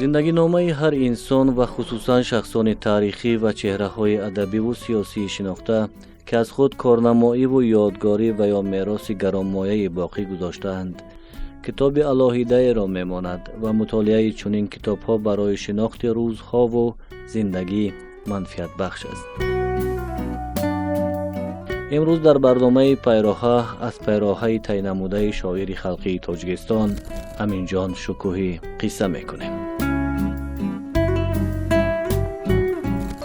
Зиндагиномаи ҳар инсон ва хусусан шахсони таърихӣ ва чеҳраҳои адабиву сиёсии шинохта, ки аз худ корнамоиву ёдгорӣ ва ё мероси гаронмояе боқӣ гузоштаанд, китоби алоҳидаеро мемонад ва мутолиаи чунин китобҳо барои шинохти рӯзҳову зиндагӣ манфиатбахш аст. Имрӯз дар барномаи «Пайроҳа» аз пайроҳаи тайнамудаи шоири халқии Тоҷикистон Аминҷон Шукӯҳӣ қисса мекунем.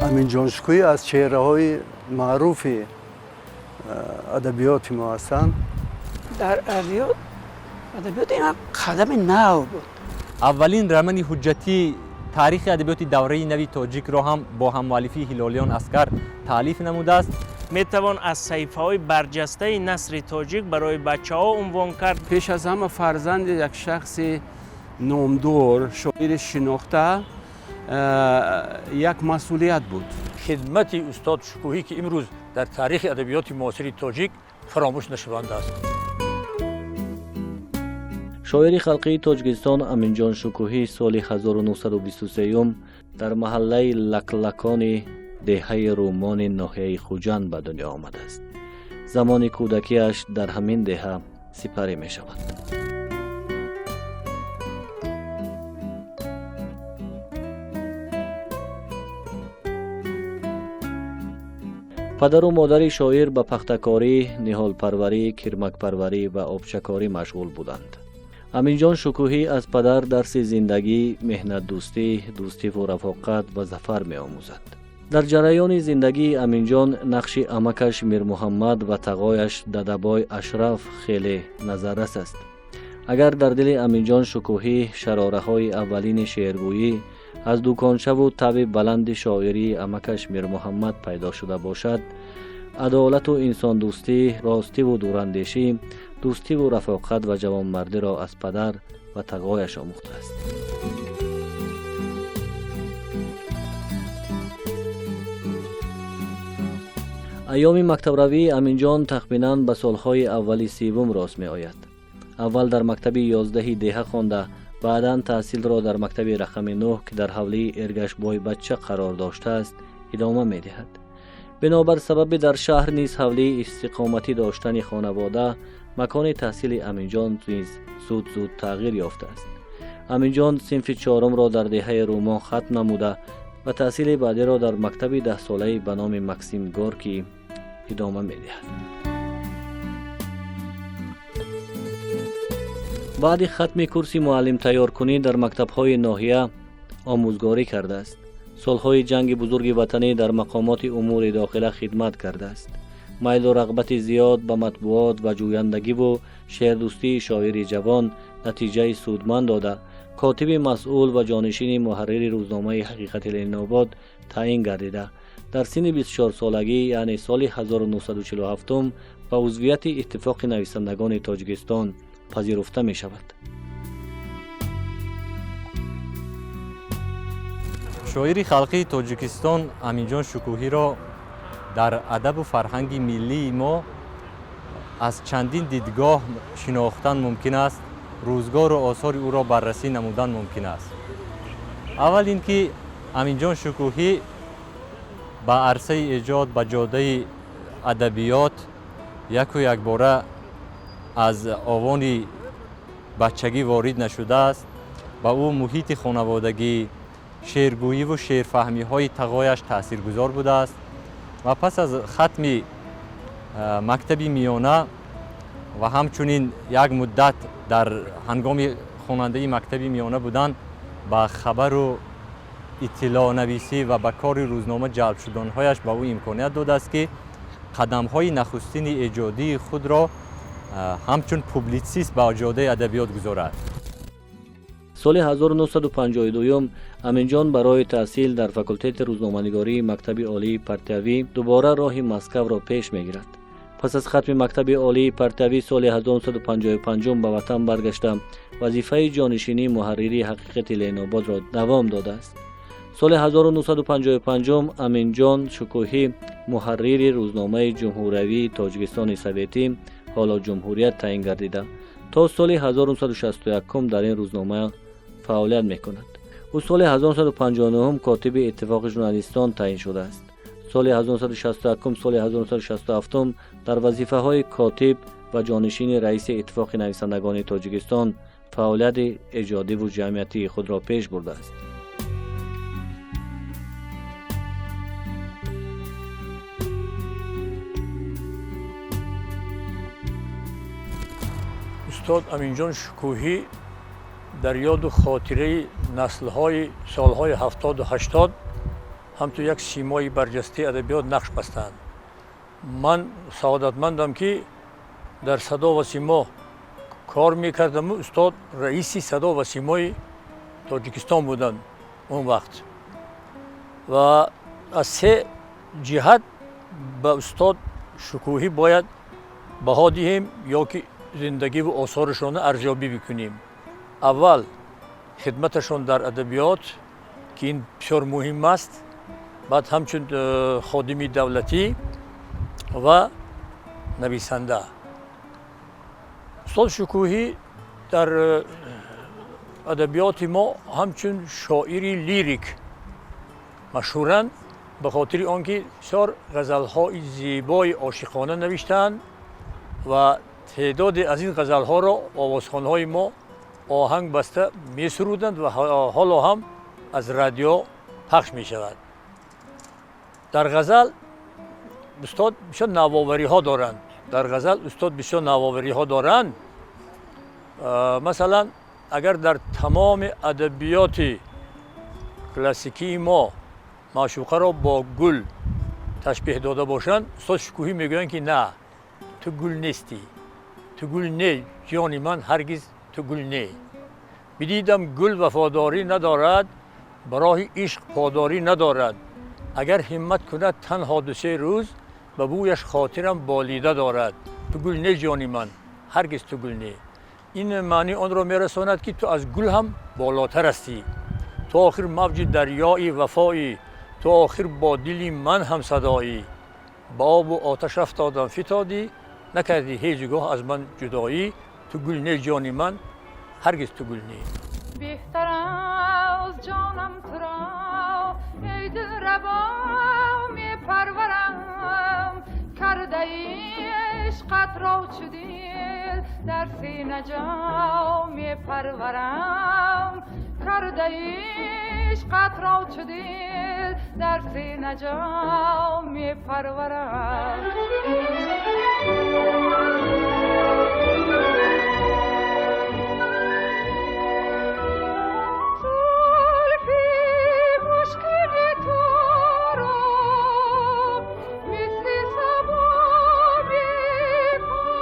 Аминҷон Шукӯҳӣ аз чеҳраҳои маъруфи адабиёти мо ҳастанд. Дар адабиёт ин қадами нав буд. Аввалин романи ҳуҷҷатии таърихи адабиёти давраи нави тоҷикро ҳам бо ҳаммуаллифии Ҳилолиён Аскар таълиф намудааст. Метавон аз саҳифаҳои барҷастаи насри тоҷик барои бачаҳо унвон кард. Пеш аз ҳама фарзанди як шахси номдор, шоири шинохта як масъулият буд. Хидмати устод Шукӯҳӣ, ки имрӯз дар таърихи адабиёти муосири тоҷик фаромӯш нашаванда аст. Шоири халқии Тоҷикистон Аминҷон Шукӯҳӣ соли 1923 дар маҳаллаи Лаклакони деҳаи Рӯмони ноҳияи Хуҷанд ба дунё омадааст. Замони кӯдакиаш дар ҳамин деҳа сипарӣ мешавад. Падару модари шоир ба пахтакорӣ, ниҳолпарварӣ, кирмакпарварӣ ва обчакорӣ машғул буданд. Аминҷон Шукӯҳӣ аз падар дарси зиндагӣ, меҳнатдӯстӣ, дӯстиву рафоқат ва зафар меомӯзад. Дар ҷараёни зиндагии Аминҷон нақши амакаш Мирмуҳаммад ва тағояш Дадабой Ашраф хеле назаррас аст. Агар дар дили Аминҷон Шукӯҳӣ шарораҳои аввалини шеъргӯӣ аз дукончаву таби баланди шоирии амакаш Мирмуҳаммад пайдо шуда бошад, адолату инсондӯстӣ, ростиву дурандешӣ, дӯстиву рафоқат ва ҷавонмардиро аз падар ва тағояш омӯхтааст. Айёми мактабравии Аминҷон тахминан ба солҳои аввали сивум рост меояд. Аввал дар мактаби 11-и деҳа хонда, баъдан таҳсилро дар мактаби рақами 9, ки дар ҳавлии Эргашбойбачча қарор доштааст, идома медиҳад. Бинобар сабаби дар шаҳр низ ҳавлии истиқоматӣ доштани хонавода, макони таҳсили Аминҷон низ зуд зуд тағйир ёфтааст. Аминҷон синфи чорумро дар деҳаи Рӯмон хатм намуда ва таҳсили баъдиро дар мактаби 10-солаи ба номи Максим Горкӣ идома медиҳад. Баъди хатми курси муаллимтайёркунӣ дар мактабҳои ноҳия омӯзгорӣ кардааст. Солҳои ҷанги бузурги ватанӣ дар мақомоти умури дохила хидмат кардааст. Майлу рағбати зиёд ба матбуот ва ҷӯяндагиву шеърдӯстии шоири ҷавон натиҷаи судманд дода, котиби масъул ва ҷонишини муҳаррири рӯзномаи «Ҳақиқати Ленинобод» таъин гардида, дар синни 24-солагӣ, яъне соли 1947, ба узвияти Иттифоқи нависандагони Тоҷикистон пазируфта мешавад. Шоири халқии Тоҷикистон Аминҷон Шукӯҳиро дар адабу фарҳанги миллии мо аз чандин дидгоҳ шинохтан мумкин аст, рӯзгору осори ӯро баррасӣ намудан мумкин аст. Аввал ин ки Аминҷон Шукӯҳӣ ба арсаи эҷод, ба ҷодаи адабиёт яку якбора аз овони бачагӣ ворид нашудааст. Ба ӯ муҳити хонаводагӣ, шеъргӯиву шеърфаҳмиҳои тағояш таъсиргузор будааст ва пас аз хатми мактаби миёна ва ҳамчунин як муддат дар ҳангоми хонандаи мактаби миёна будан ба хабару иттилоънависӣ ва ба кори рӯзнома ҷалб шуданҳояш ба ӯ имконият додааст, ки қадамҳои нахустини эҷодии худро ҳамчун публитсист ба ҷодаи адабиёт гузорад. Соли 1952 Аминҷон барои таҳсил дар факултети рӯзноманигории мактаби олии партиявӣ дубора роҳи Москавро пеш мегирад. Пас аз хатми мактаби олии партиявӣ соли 1955 ба ватан баргашта, вазифаи ҷонишинии муҳаррири «Ҳақиқати Ленинободро» давом додааст. Соли 1955 Аминҷон Шукӯҳӣ муҳаррири рӯзномаи ҷумҳуриявии Тоҷикистони Советӣ, ҳоло Ҷумҳурият, таъин гардида, то соли 1961 дар ин рӯзнома фаъолият мекунад. Ӯ соли 1959 котиби Иттифоқи журналистон таъин шудааст. Соли 1961, соли 1967 дар вазифаҳои котиб ва ҷонишини раиси Иттифоқи нависандагони Тоҷикистон фаъолияти эҷодиву ҷамъиятии худро пеш бурдааст. Устод Аминҷон Шукӯҳӣ дар ёду хотираи наслҳои солҳои 70-у 80 ҳамту як симои барҷастаи адабиёт нақш бастанд. Ман саодатмандам, ки дар Садо ва Симо кор мекардаму устод раиси Садо ва Симои Тоҷикистон буданд он вақт. Ва аз се ҷиҳат ба устод Шукӯҳӣ бояд баҳо диҳем ё ки зиндагиву осорашонро арзёбӣ бикунем. Аввал, хидматашон дар адабиёт, ки ин бисёр муҳим аст, баъд ҳамчун ходими давлатӣ ва нависанда. Устод Шукӯҳӣ дар адабиёти мо ҳамчун шоири лирик машҳуранд, ба хотири он ки бисёр ғазалҳои зебои ошиқона навиштаанд ва теъдоде аз ин ғазалҳоро овозхонҳои мо оҳанг баста месуруданд ва ҳоло ҳам аз радио пахш мешавад. Дар ғазал устод бисёр навовариҳо доранд. Дар ғазал устод бисёр навовариҳо доранд. Масалан, агар дар тамоми адабиёти классикии мо маъшуқаро бо гул ташбеҳ дода бошанд, устод Шукӯҳӣ мегӯянд, ки на, ту гул нестӣ, ту гул не, ҷони ман, ҳаргиз ту гул не. Бидидам, гул вафодорӣ надорад, ба роҳи ишқ подорӣ надорад. Агар ҳиммат кунад танҳо 2-се рӯз, ба бӯяш хотирам болида дорад. Ту гул не, ҷони ман, ҳаргиз ту гул не. Ин маъни онро мерасонад, ки ту аз гул ҳам болотар ҳастӣ. Ту охир мавҷи дарёи вафоӣ, ту охир бо дили ман ҳамсадоӣ. Ба обу оташ афтодам, фитодӣ, накардӣ ҳеҷ гоҳ аз ман ҷудоӣ. Ту гул не, ҷони ман, ҳаргиз ту гул не. Беҳтар аз ҷонам туро, эй дилрабо, мепарварам. Кардаи ишқатро чу дил дар сина ҷо мепарварам. Кардаи ишқатро чу дил дар сина ҷо мепарварам. Зулфи мушкини туро мисли сабо мепарварам.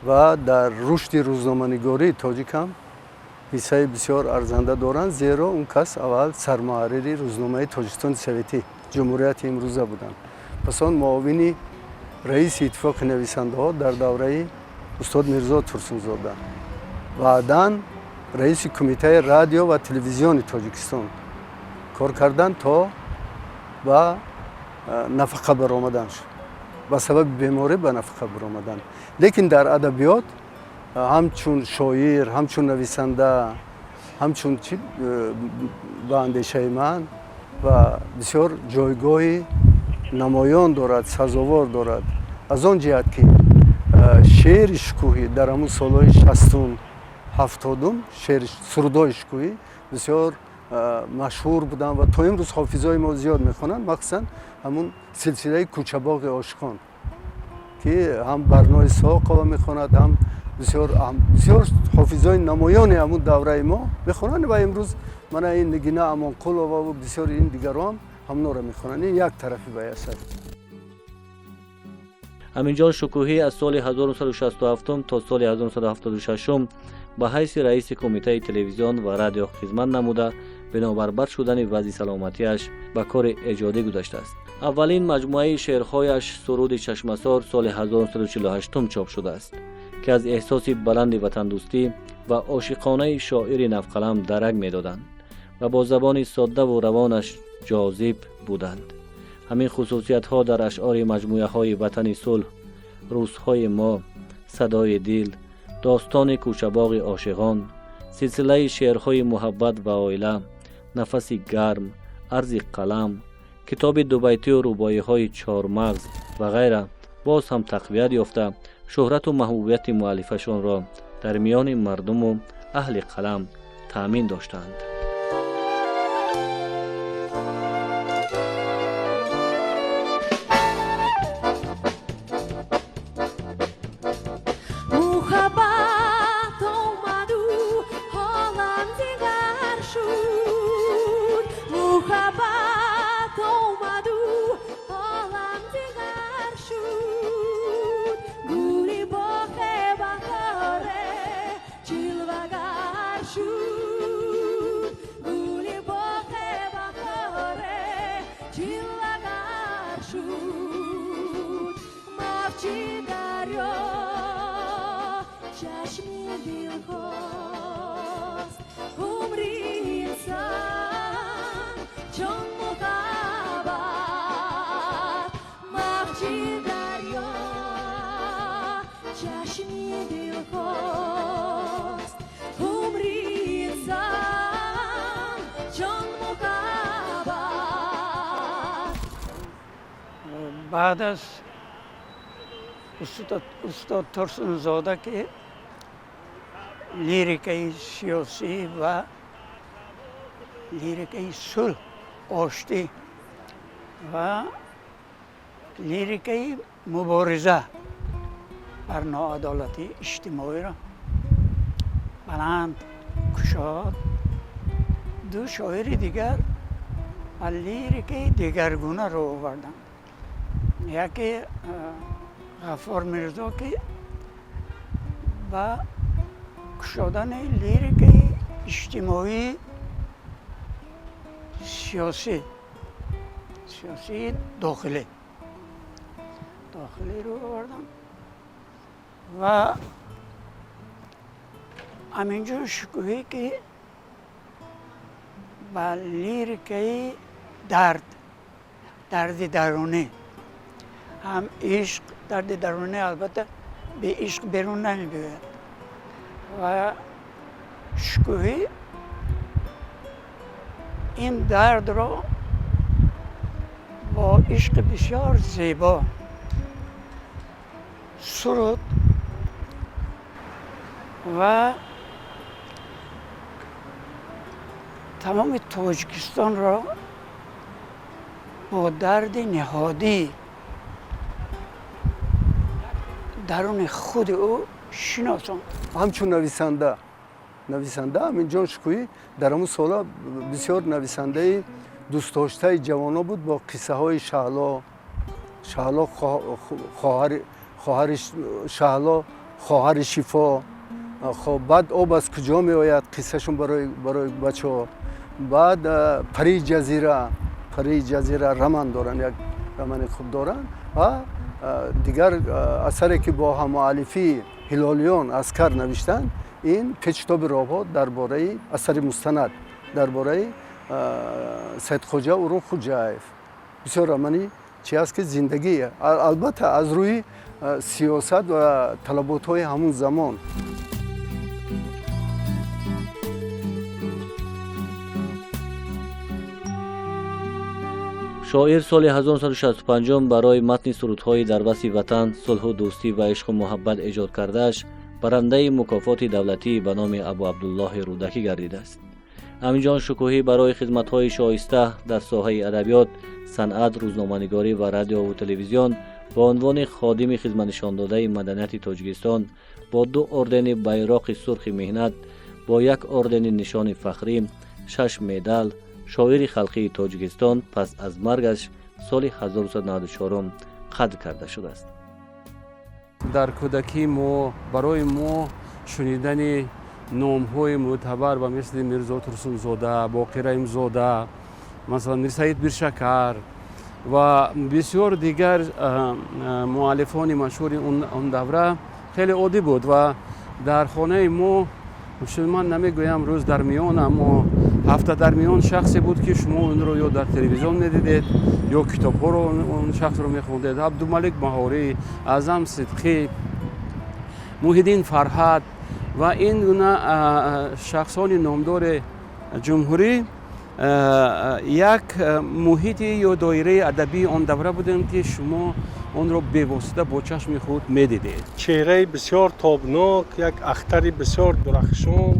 Ва дар рушди рӯзноманигории тоҷик ҳам ҳиссаи бисёр арзанда доранд, зеро он кас аввал сармуҳаррири рӯзномаи Тоҷикистони Советӣ, ҷумҳурияти имрӯза буданд, пас он муовини раиси Иттифоқи нависандаҳо дар давраи устод Мирзо Турсунзода, баъдан раиси Кумитаи радио ва телевизиони Тоҷикистон кор карданд то ба нафақа баромадан шуд, ба сабаби беморӣ ба нафақа баромадан. Лекин дар адабиёт ҳамчун шоир, ҳамчун нависанда, ҳамчун чи, ба андешаи ман, ва бисёр ҷойгоҳи намоён дорад, сазовор дорад, аз он ҷиҳат ки шеъри Шукӯҳӣ дар ҳамун солҳои 60-ум, 70-ум, шеъри сурудҳои Шукӯҳӣ бисёр машҳур буданд ва то имрӯз ҳофизои мо зиёд мехонанд, махсусан ҳамун силсилаи Кӯчабоғи ошиқон, ки ҳам Барнои Соқова мехонад, ҳам бисёр бисёр ҳофизои намоёни ҳамун давраи мо мехонанд ва имрӯз мана ин Нигина Амонқулова ва бисёри ин дигарон ҳамнора мехонанд. Ин як тарафи вай аст. Аминҷон Шукӯҳӣ аз соли 1967 то соли 1976 ба ҳайси раиси Кумитаи телевизион ва радио хизмат намуда, бинобар бад шудани вазъи саломатиаш ба кори эҷодӣ гузаштааст. Аввалин маҷмӯаи шеърҳояш, Суруди чашмасор, соли 1948 чоп шудааст, ки аз эҳсоси баланди ватандӯстӣ ва ошиқонаи шоири навқалам дарак медоданд ва бо забони соддаву равонаш ҷозиб буданд. Ҳамин хусусиятҳо дар ашъори маҷмӯаҳои Ватани сулҳ, Рӯзҳои мо, Садои дил, Достони кӯчабоғи ошиғон, силсилаи шеърҳои муҳаббат ва оила, Нафаси гарм, Арзи қалам, китоби дубайтию рубоиҳои Чормағз ва ғайра боз ҳам тақвият ёфта, шӯҳрату маҳбубияти муаллифашонро дар миёни мардуму аҳли қалам таъмин доштанд. Муҳаббат омаду ҳолам дигар шуд, муҳаббат омаду ҳолам дигар шуд, гули боғе баҳоре ҷилвагар шуд, гули боғе баҳоре ҷилвагар шуд, мавҷи дарё чашми дилҳост, умри инсон чун муҳаббат, мавҷи дарё чашми дилҳост, умри инсон чун муҳаббат. Баъд аз устод Турсунзода, ки лирикаи сиёсӣ ва лирикаи сулҳ, оштӣ ва лирикаи мубориза бар ноадолатии иҷтимоиро баланд кушод, ду шоири дигар ба лирикаи дигаргуна рӯ оварданд. Яке Ғаффор Мирзо, ки ба кушодани лирикаи иҷтимоӣ, сиёсии дохилӣ рӯ оварданд ва Аминҷон Шукӯҳӣ, ки ба лирикаи дард, дарди дарунӣ, ҳам ишқ, дарди дарунӣ албатта бе ишқ берун намебиёяд, ва Шукӯҳӣ ин дардро бо ишқи бисёр зебо суруд ва тамоми Тоҷикистонро бо дарди ниҳодӣ даруни худи ӯ шиносонд. Ҳамчун нависанда Аминҷон Шукӯҳӣ дар ҳамун сола бисёр нависандаи дӯстдоштаи ҷавонон буд бо қиссаҳои Шаҳло, Шаҳло хоҳари Шаҳло, хоҳари Шифо, хоб баъд об аз куҷо меояд, қиссашон барои бачаҳо, баъд Парии ҷазира, Парии ҷазира роман доранд, як романи хуб доранд ва дигар асаре ки бо ҳаммуаллифии Ҳилолиён Аскар навиштанд, ин Печитоби роҳҳо дар бораи асари мустанад дар бораи Саидхоҷа Урунхуҷаев. Бисёр романи чи аст ки зиндагӣ, албатта аз рӯи сиёсат ва талаботҳои ҳамун замон. Шоир соли 1965 барои матни сурудҳои дар васфи ватан, сулҳу дӯстӣ ва ишқу муҳаббат эҷод кардааш барандаи мукофоти давлатӣ ба номи Абу Абдуллоҳи Рӯдакӣ гардидааст. Аминҷон Шукӯҳӣ барои хизматҳои шоиста дар соҳаи адабиёт, санъат, рӯзноманигорӣ ва радиову телевизион бо унвони ходими хизматнишондодаи маданияти Тоҷикистон, бо ду ордени Байроқи Сурхи меҳнат, бо як ордени Нишони фахрӣ, шаш медал, шоири халқии Тоҷикистон пас аз маргаш соли 1994 қадр карда шудааст. Дар кӯдакии мо барои мо шунидани номҳои мӯътабар ба мисли Мирзо Турсунзода, Боқир Раҳимзода, масалан Мирсаид Миршакар ва бисёр дигар муаллифони машҳури он давра хеле оддӣ буд ва дар хонаи мо, ман намегӯям рӯз дар миён, аммо ҳафта дар миён шахсе буд, ки шумо онро ё дар телевизион медидед, ё китобҳоро он шахсро мехондед. Абдумалик Маҳорӣ, Аъзам Сидқӣ. Муҳиддин Фарҳад ва ин гуна шахсони номдори ҷумҳурӣ як муҳити ё доираи адабии он давра будем, ки шумо онро бевосита бо чашми худ медидед. Чеҳраи бисёр тобнок, як ахтари бисёр дурахшон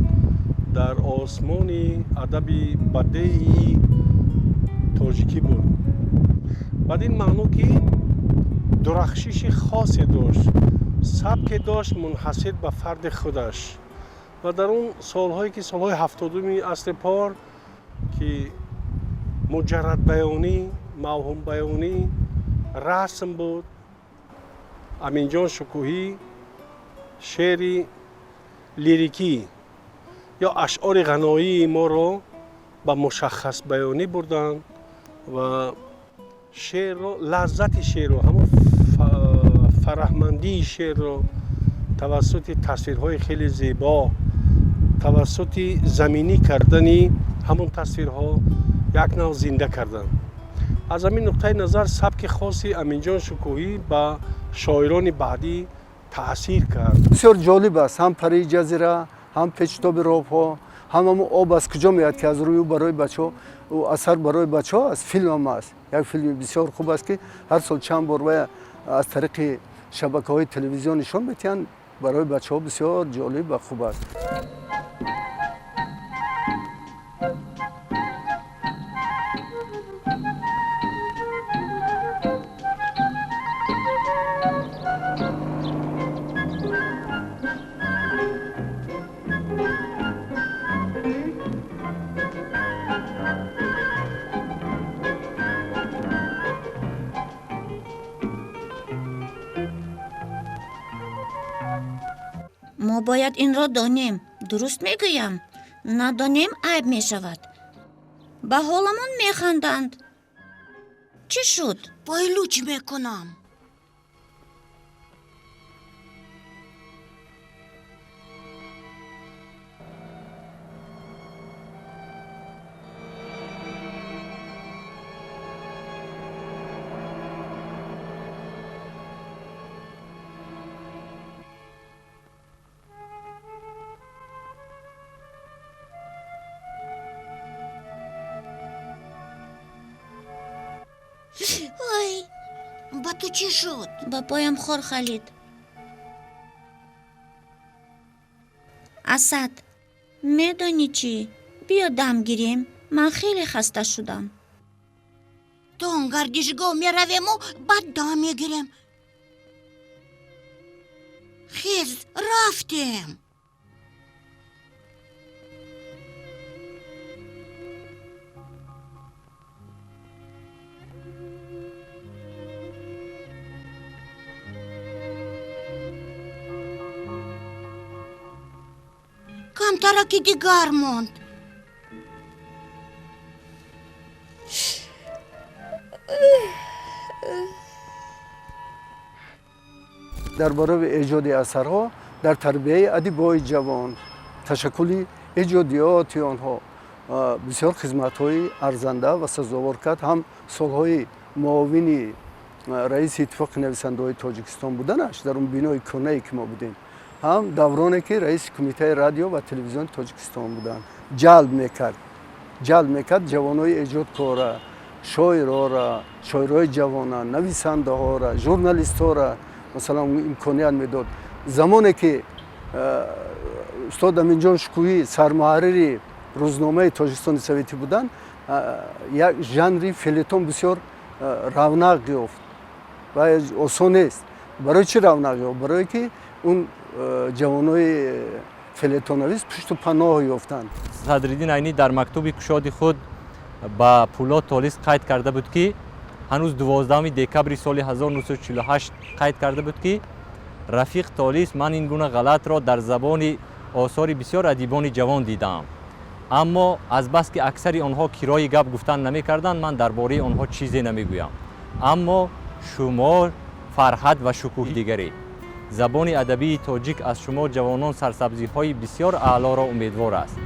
дар осмони адаби бадеи тоҷикӣ буд, бад ин маъно, ки дурахшиши хосе дошт, сабке дошт, мунҳасир ба фарди худаш. Ва дар он солҳое, ки солҳои 70-уми асри пор, ки муҷаррадбаёнӣ, мавҳумбаёнӣ расм буд, Аминҷон Шукӯҳӣ шеъри лирикӣ ё ашъори ғаноии моро ба мушаххасбаёнӣ бурданд ва шеърро, лаззати шеърро, ҳамон фараҳмандии шеърро тавассути тасвирҳои хеле зебо, тавассути заминӣ кардани ҳамон тасвирҳо як нав зинда карданд. Аз ҳамин нуқтаи назар сабки хоси Аминҷон Шукӯҳӣ ба шоирони баъдӣ таъсир кард. Бисёр ҷолиб аст ҳам Парии ҷазира, ҳам Печутоби робҳо, ҳам ҳамон Об аз куҷо меояд, ки аз рӯи ӯ барои бачаҳо асар, барои бачаҳо аст, филмам аст. Як филми бисёр хуб аст, ки ҳар сол чанд бор вая аз тариқи шабакаҳои телевизион нишон медиҳанд. Барои бачаҳо бисёр ҷолиб ва хуб аст. Мо бояд инро донем. Дуруст мегӯям? Надонем, айб мешавад, ба ҳоламон механданд. Чӣ шуд? Пой луч мекунам. Ой, ба ту чӣ шуд? Ба поям хор халид. Асад, медонӣ чӣ? Биё, дам гирем, ман хеле хаста шудам. То он гардишгоҳ меравему, баъд дам мегирем. Хез, рафтем. Камтараки дигар монд. Дар бораи эҷоди асарҳо, дар тарбияи адибои ҷавон, ташаккули эҷодиёти онҳо бисёр хизматҳои арзанда ва сазовор кард. Ҳам солҳои муовини раиси Иттифоқи нависандаҳои Тоҷикистон буданаш дар он бинои кӯнае, ки мо будем, ҳам давроне, ки раиси Кумитаи радио ва телевизиони Тоҷикистон буданд, ҷалб мекард ҷавонои эҷодкора, шоирора, шоирои ҷавона, нависандаҳора, журналистҳора. Масалан, имконият медод. Замоне ки устод Аминҷон Шукӯҳӣ сармуҳаррири рӯзномаи Тоҷикистони Советӣ буданд, як жанри фелетон бисёр равнақ ёфт ва осон нест. Барои чӣ равнақ ёфт? Барое ки он ҷавонои фелетонавис пушту паноҳ ёфтанд. Садриддин Айнӣ дар мактуби кушоди худ ба Пулод Толис қайд карда буд, ки ҳанӯз 12 декабри соли 1948 қайд карда буд, ки рафиқ Толис, ман ин гуна ғалатро дар забони осори бисёр адибони ҷавон дидаам, аммо азбаски аксари онҳо кирои гап гуфтан намекарданд, ман дар бораи онҳо чизе намегӯям. Аммо шумо Фарҳад ва Шукӯҳ дигарӣ. Забони адабии тоҷик аз шумо ҷавонон сарсабзиҳои бисёр аълоро умедвор аст.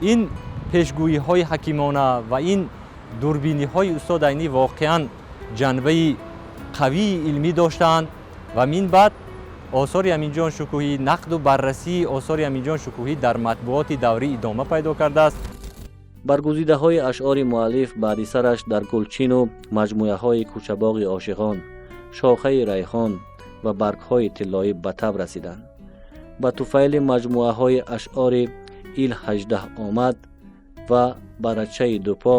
Ин пешгӯиҳои ҳакимона ва ин дурбиниҳои устод Айнӣ воқеан ҷанбаи қавии илмӣ доштанд ва мин баъд Осори Аминҷон Шукӯҳӣ, нақду баррасии осори Аминҷон Шукӯҳӣ дар матбуоти даврӣ идома пайдо кардааст. Баргузидаҳои ашъори муаллиф баъди сараш дар Гулчину маҷмӯаҳои Кӯчабоғи ошиқон, Шохаи райҳон ва Баргҳои тиллоӣ ба таб расиданд. Ба туфайли маҷмӯаҳои ашъори Ил 18 омад ва Барачаи дупо,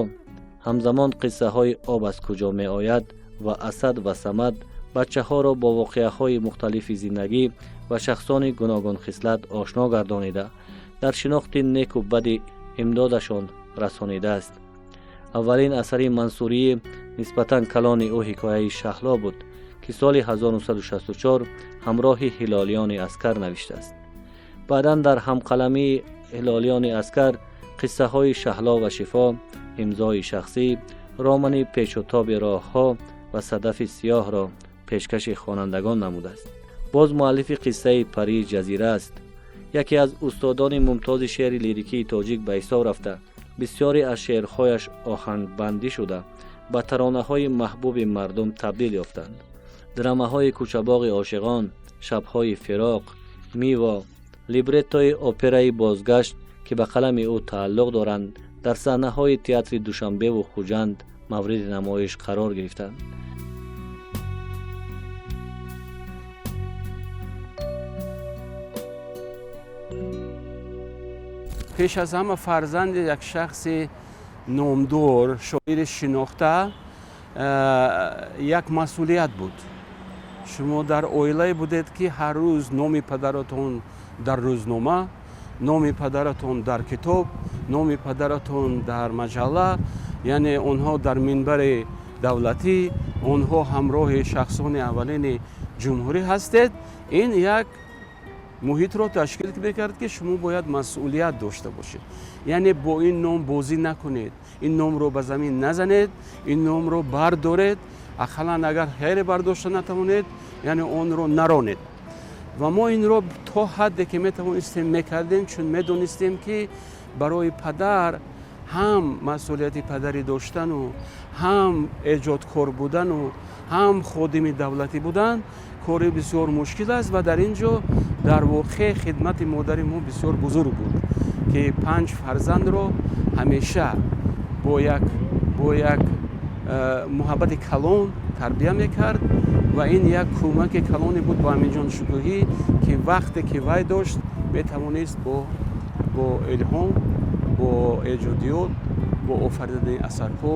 ҳамзамон қиссаҳои Об аз куҷо меояд ва Асад ва Самад бачаҳоро бо воқеаҳои мухталифи зиндагӣ ва шахсони гуногунхислат ошно гардонида, дар шинохти неку бади имдодашон расонидааст. Аввалин асари мансурии нисбатан калони ӯ ҳикояи Шаҳло буд, ки соли 1964 ҳамроҳи Ҳилолиёни Аскар навиштааст. Баъдан дар ҳамқаламии Ҳилолиёни Аскар қиссаҳои Шаҳло ва Шифо, Имзои шахсӣ, романи Печутоби роҳҳо ва Садафи сиёҳро пешкаши хонандагон намудааст. Боз муаллифи қиссаи Парии ҷазира аст. Яке аз устодони мумтози шеъри лирикии тоҷик ба ҳисоб рафта, бисёре аз шеърҳояш оҳангбандӣ шуда, ба таронаҳои маҳбуби мардум табдил ёфтанд. Драмаҳои Кӯчабоғи ошиқон, Шабҳои фироқ, Миво, либреттои операи Бозгашт, ки ба қалами ӯ тааллуқ доранд, дар саҳнаҳои театри Душанбеву Хуҷанд мавриди намоиш қарор гирифтанд. Пеш аз ҳама фарзанди як шахси номдор, шоири шинохта, як масъулият буд. Шумо дар оилае будед, ки ҳар рӯз номи падаратон дар рӯзнома, номи падаратон дар китоб, номи падаратон дар маҷалла, яъне онҳо дар минбари давлатӣ, онҳо ҳамроҳи шахсони аввалини ҷумҳурӣ ҳастед. Ин як муҳитро ташкил мекард, ки шумо бояд масъулият дошта бошед, яъне бо ин ном бозӣ накунед, ин номро ба замин назанед, ин номро бардоред, ақаллан агар хеле бардошта натавонед, яъне онро наронед. Ва мо инро то ҳадде ки метавонистем мекардем, чун медонистем, ки барои падар ҳам масъулияти падарӣ доштану, ҳам эҷодкор будану, ҳам ходими давлатӣ будан кори бисёр мушкил аст. Ва дар ин ҷо дар воқеъ хидмати модари мо бисёр бузург буд, ки панҷ фарзандро ҳамеша бо як муҳаббати калон тарбия мекард. Ва ин як кӯмаки калоне буд бо Аминҷон Шукӯҳӣ, ки вақте ки вай дошт, метавонист бо илҳом, бо эҷодиёт, бо офаридани асарҳо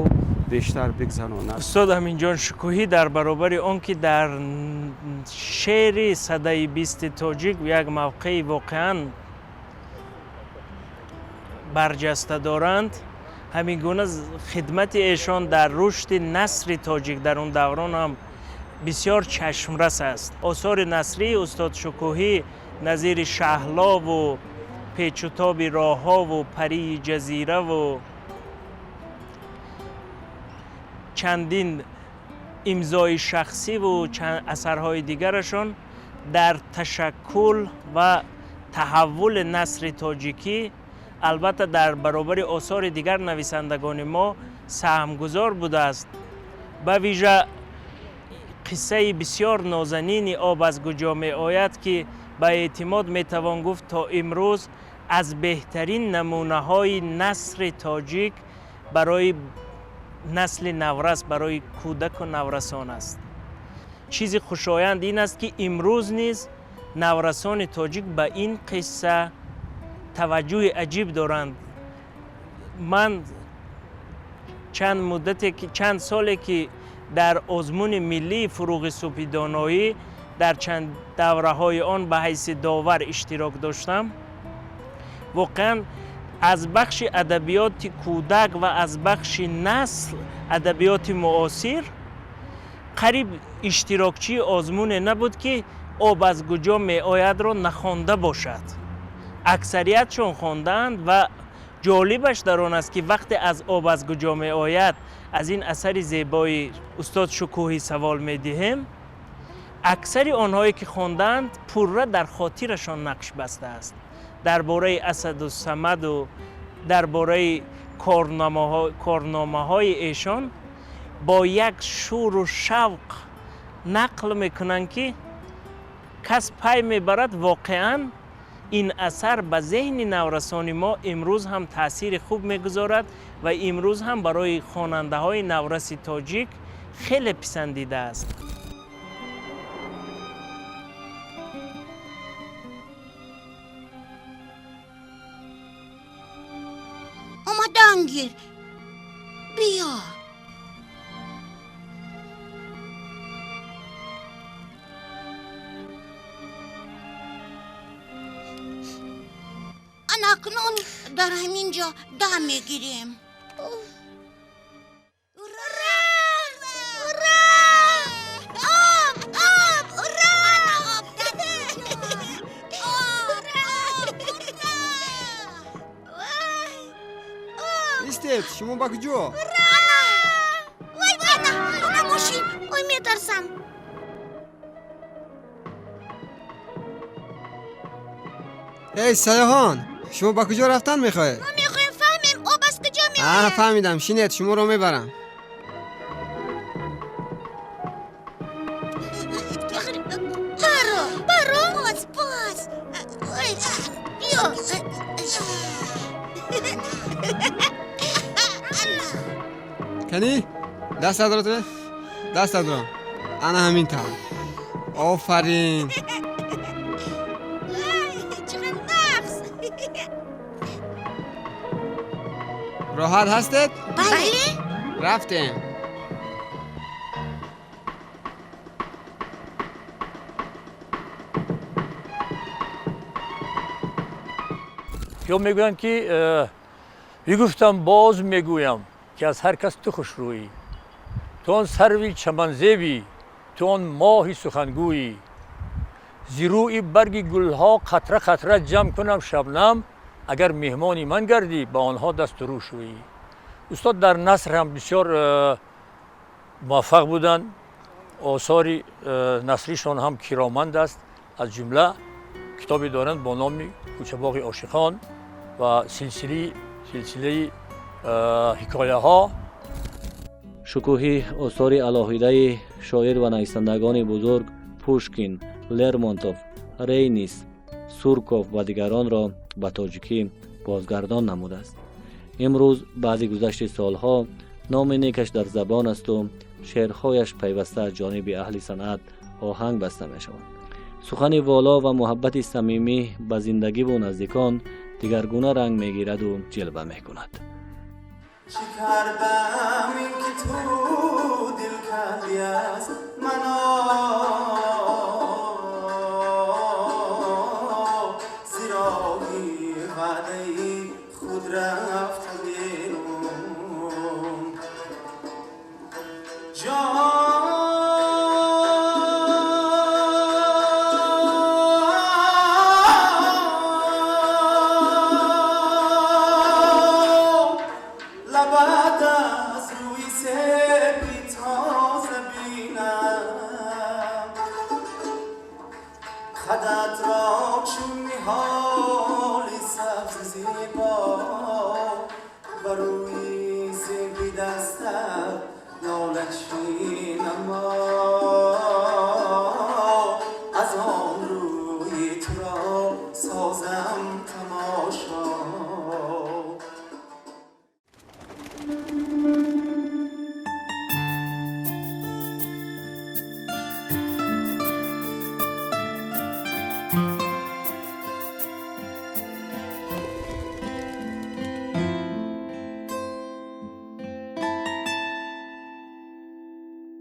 бештар бигзаронад. Устод Аминҷон Шукӯҳӣ дар баробари он ки дар шеъри садаи бисти тоҷик як мавқеи воқеан барҷаста доранд, ҳамин гуна хидмати эшон дар рушди насри тоҷик дар он даврон ҳам бисёр чашмрас аст. Осори насрии устод Шукӯҳӣ назири Шаҳлову Печутоби роҳҳову Парии ҷазираву чандин имзои шахсиву асарҳои дигарашон дар ташаккул ва таҳаввули насри тоҷикӣ, албатта дар баробари осори дигар нависандагони мо, саҳмгузор будааст. Ба вижа қиссаи бисёр нозанини Об аз куҷо меояд, ки ба эътимод метавон гуфт, то имрӯз аз беҳтарин намунаҳои насри тоҷик барои насли наврас, барои кӯдаку наврасон аст. Чизи хушоянд ин аст, ки имрӯз низ наврасони тоҷик ба ин қисса таваҷҷӯҳи аҷиб доранд. Ман чанд муддате ки, чанд соле ки дар озмуни миллии Фуруғи субҳи доноӣ дар чанд давраҳои он ба ҳайси довар иштирок доштам, воқеан аз бахши адабиёти кӯдак ва аз бахши насл адабиёти муосир қариб иштирокчии озмуне набуд, ки Об аз куҷо меоядро нахонда бошад. Аксариятшон хондаанд. Ва ҷолибаш дар он аст, ки вақте аз Об аз куҷо меояд, аз ин асари зебои устод Шукӯҳӣ савол медиҳем, аксари онҳое ки хондаанд, пурра дар хотирашон нақш бастааст дар бораи Асаду Самаду дар бораи корномаҳои эшон бо як шӯру шавқ нақл мекунанд, ки Кас пай мебарад, воқеан ин асар ба зеҳни наврасони мо имрӯз ҳам таъсири хуб мегузорад ва имрӯз ҳам барои хонандаҳои навраси тоҷик хеле писандида аст. Омадан гир, биё. Ана акнун дар ҳамин ҷо дам мегирем. Ура! Ура! Об! Об! Ура! Ана об дар Ура! Ура! Истед, шумо ба куҷо? Ана! Вай, ана! Ана мошин! Ой, метарсам. Эй сайёҳон, шумо ба куҷо рафтан мехоҳед? Мо мехоҳем фаҳмем, об аз куҷо меояд. Фаҳмидам, шинед, шуморо мебарам. Баро, баро! Боз, боз! Ой, биё! Кани, дастатро дастатро. Ана ҳамин тавр. Офарин! Чӣ нағз! Роҳат ҳастед? Бале. Рафтем. Ё мегӯянд, ки бигуфтам, боз мегӯям, ки аз ҳар кас ту хушрӯӣ, ту он сарви чаманзебӣ, ту он моҳи сухангӯӣ. Зи рӯи барги гулҳо қатра қатра ҷамъ кунам шабнам, агар меҳмони ман гардӣ, ба онҳо дасту рӯ шӯӣ. Устод дар наср ҳам бисёр муваффақ буданд. Осори насришон ҳам кироманд аст. Аз ҷумла китобе доранд бо номи Кӯчабоғи ошиқон ва силсилаи ҳикояҳо. Шукӯҳӣ осори алоҳидаи шоир ва нависандагони бузург Пушкин, Лермонтов, Рейнис, Сурков ва дигаронро ба тоҷикӣ бозгардон намудааст. Имрӯз баъди гузашти солҳо номи некаш дар забон асту шеърҳояш пайваста аз ҷониби аҳли санъат оҳанг баста мешаванд. Сухани воло ва муҳаббати самимӣ ба зиндагиву наздикон дигаргуна ранг мегираду ҷилва мекунад. Чӣ кардам ин ки ту дил.